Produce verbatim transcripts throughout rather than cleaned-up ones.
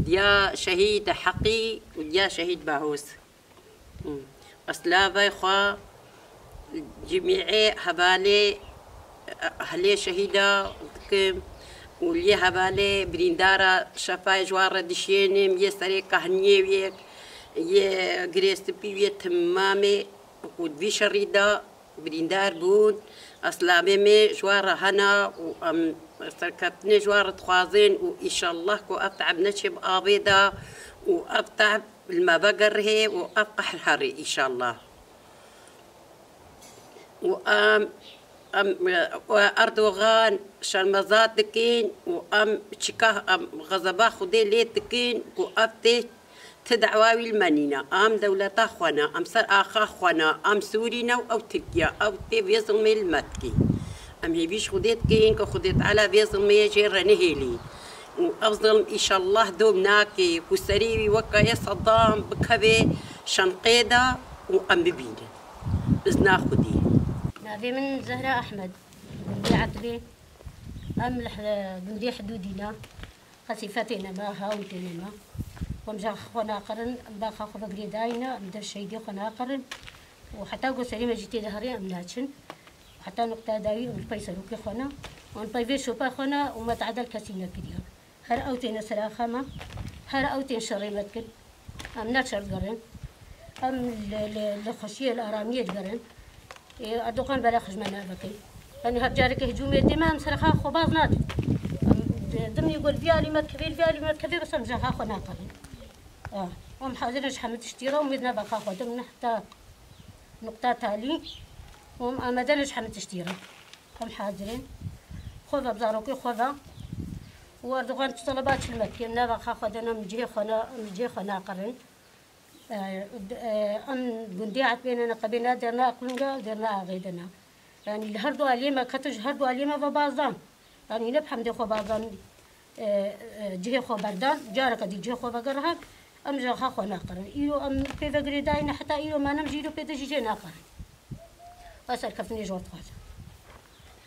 Diya şehîd Heqî û diya şehîd Bahûs. Eslavê xwe cimîê hevalê ehlê şehîda dikim û lê hevalê birîndara şefayê ji wan re dişênim, yê serê kahniyê wê, yê girê stipî wê timamê ku di vî şerî de birîndar bûn. Eslavê me ji wan re hene û em serkeftinê ji wan re dixwazin û îşallah ku ev te'b neçê bi avê de û ev te'b li me vegerihê û ev qehr herê îşallah. Û em, em, e, Erdogan şermezar dikin û em çika, em xezeba Xwedê lê dikin ku ev tê ti dawa wî li me nîne. Em dewleta xwe ne, em ser axa xwe ne, em Sûrî ne û ew Tirkiye, ew tê vê zilmê li me dikê. Em hêvî ji Xwedê dikin ku Xwedê Teala vê zilmê jê re nehêlî. Û ev zilm îşallah dom nake ku serê wî weke yê Sedam bikeve şenqê de û em bibînin. Bizna Xwedê. Navê min Zehra Ehmed, gundê Etbê. Em li he-, gundê hidûdî ne. Qesîfetê ne me, hawitê ne me. Em ji xwe naqirin, em baxa xwe ve girêdayî ne, em dev şehîdê xwe naqirin. Û heta ku serê me jî tê de herê, em naçin. Heta nuqta dawî em li pey serokê xwe ne. Em li pey vê şopa xwe ne û me te'del kesî nekiriye. Her ew têne seraxa me, her ew tên şerê me dikin. Em ne şer digerin. Em li, li, li xweşiyê, li aramiyê digerin. Ê, Erdogan bela xwe ji me navekê. Yanî her careke hicûmê dê me, em seraxa xwe baz nadin. Em di-, dimî got vî alî me dikevê, vî alî me dikevê, bes em ji xwe naqirin. Ah, em hazir in ji hemî tiştî re, umêd navekê xwe dim ne heta nuqta talî. Em amade ne ji hemî tiştî re. Em hazir in. Xwe ve, bi zarokê xwe ve. Û Erdogan tu taleba çi li me dike? Em nava xwe de ne, em cihê xwe ne, em cihê xwe naqirin. E, d-, e, em gundê Etbê ne, neqebê ne, dêrna Eqlûnga, dêrna Axê de ne. Yanî li her du aliyê me ketin, ji her du aliyê me ve bazdan. Yanî ne bi hemdê xwe bazdan, e, e, cihê xwe berdan, careke dî cihê xwe vegerihan, em ji xwe xwe naqirin. Îro em pê ve girêdayî ne, heta îro me nem jî îro pê de jî jê naqirin. Ez serkeftinê ji we dixwazim.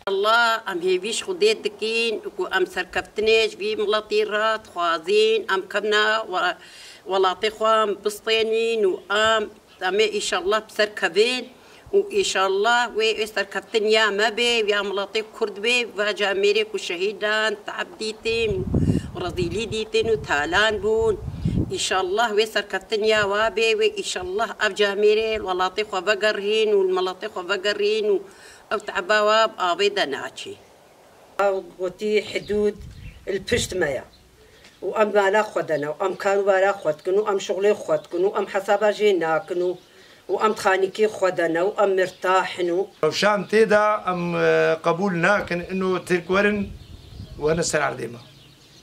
Allah, em hêvî ji Xwedê dikin ku em serkeftinê ji vî miletî re dixwazin, em kevna we-, welatê xwe em bistênîn û em, em ê îşallah bi ser kevin û îşallah wê, wê serkeftin ya me bê, ya miletê Kurd bê, va camêrê ku şehîdan, te'b dîtin û rezîlî dîtin û talan bûn. Îşallah wê serkeftin ya wa bê, wê îşallah ev camêrê li welatê xwe vegerihîn û li miletê xwe vegerihîn û ew te'ba wa bi avê de naçê. Ew gotî hidûd li pişt me ye. Û em mala xwe de ne, û em karûbara xwe dikin, û em şixulê xwe dikin, û em hesaba jê nakin, û, û em di xanîkê xwe de ne, û em mirtah in, û Rewşan tê de em, e, qebûl nakin, ino Tirk werin, werin ser erdê me.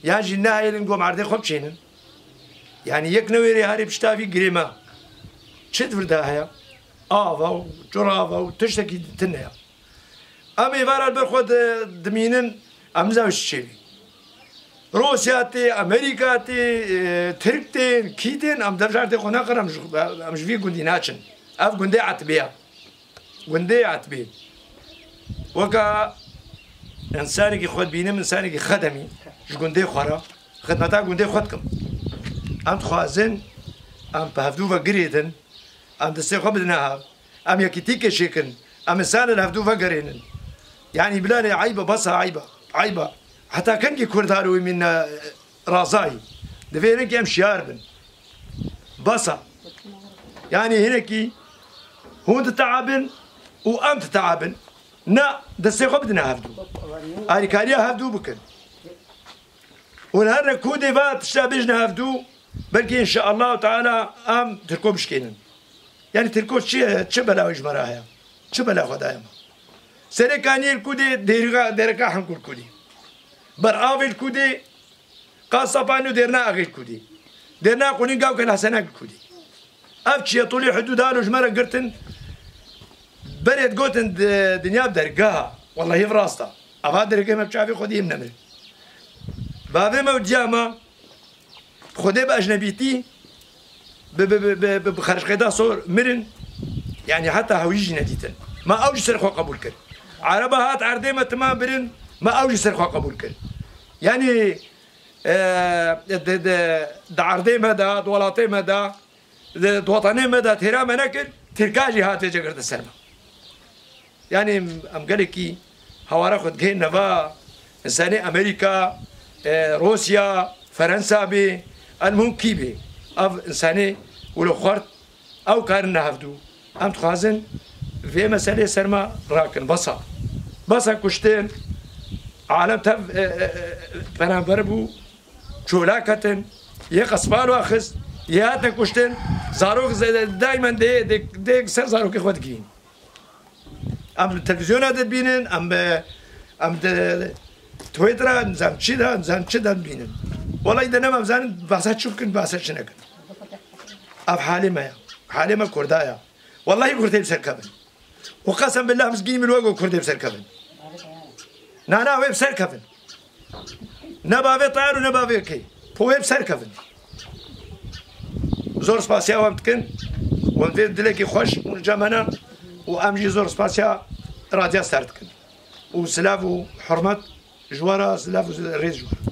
Yan jî nehêlin ku em erdê xwe biçênin. Yanî yek newêrê herê pişta vî girê me. Çi di vir de heye? Ava û çorava û tiştekî din tune ye. Em êvara li ber xwe di-, dimînin, em nizanin çi çêbî. Rûsya tê, Amerîka tê, e, Tirk tên, kî tên, em dev ji erdê xwe neqerin, em ji, em ji vî gundî naçin. Ev gundê Etbê ye. Gundê Etbê. Weka însanekî xwe dibînim, însanekî xedemî ji gundê xwe re, xidmeta gundê xwe dikim. Em dixwazin, em bi hevdû ve girêdin, em destê xwe bidine hev, em yekîtî kêşêkin, em însan li hevdû vegerênin. Yanî bilalê eyb e, bes e, eyb e, eyb e. Heta kengî Kurd halo wî mîne razayî. Divê hinekî em şiyar bin. Bes e. Yanî hinekî hûn diteabin û em diteabin. Na, destê xwe bidine hevdû. Alîkariya hevdû bikin. Hûn her ne ku dê va tişta bêjine hevdû, belkî înşeallahu teala em Tirko bişkênin. Yanî Tirko çi ye? Çi bela wê ji me re heye? Çi bela xwe daye me? Serê kaniyê li ku dê, dêriga, dereka Henkû li ku dê. Ber avê li ku dê, Qasapane û dêrna Axê li ku dê. Dêrna Qunî Gawke li Hesenak li ku dê. Ev çiye tolî hidûda lo ji me re girtin. Berê digotin di-, dinya bi dergeha. Wellahî ev rast e. Ava dergehê me bi çavê xwe dî em nemirin. Bavê me û diya me bi Xwedê bi ecnebîtî bi, bi, bi, bi, bi, bi xerişqêda sor mirin. Yanî heta hewî jî nedîtin. Me ew jî ser xwe qebûl kir. Ereba hat erdê me tima birin, me ew jî ser xwe qebûl kir. Yanî e, di, di, di erdê me de, di welatê me de, di, di wetanê me de têra me nekir, Tirka jî hatiye cegirtin ser me. Yanî em gelekî hawara xwe digihên neva, însanê Amerîka, e, Rûsya, Ferensa bê, elmuhim kî bê. Ev însanê wilo xwert, ew karin ne hevdû. Em dixwazin vê meselê ser me rakin. Besa. Besa kuştin, alem tev, e, e, e, penaber bû, çola ketin, yê qespa li xist, yê hatin kuştin, zarok ze-, daimen dê, dê, dê ser zarokê xwe digihîn. Em li televîzyona dibînin, em bi, em di Twittera, nizam çi de, nizam çi de dibînin. Welay de nema bizanin, behsa çi bikin, behsa çi nekin. Ev halê me ya. Halê me Kurda ya. Wellahî Kurdê bi ser kevin. Û qesem billah mizgînî min wego Kurdê bi ser kevin. Na, na, wê bi ser kevin. Ne bavê tayar û ne bavê kê. Po wê bi ser kevin. Zor spasiya wan dikin. Wan vê dilekî xweş û cemene û em jî zor spasiya radya ser dikin. Û silav û hurmet ji we re, silav û rêz ji we re.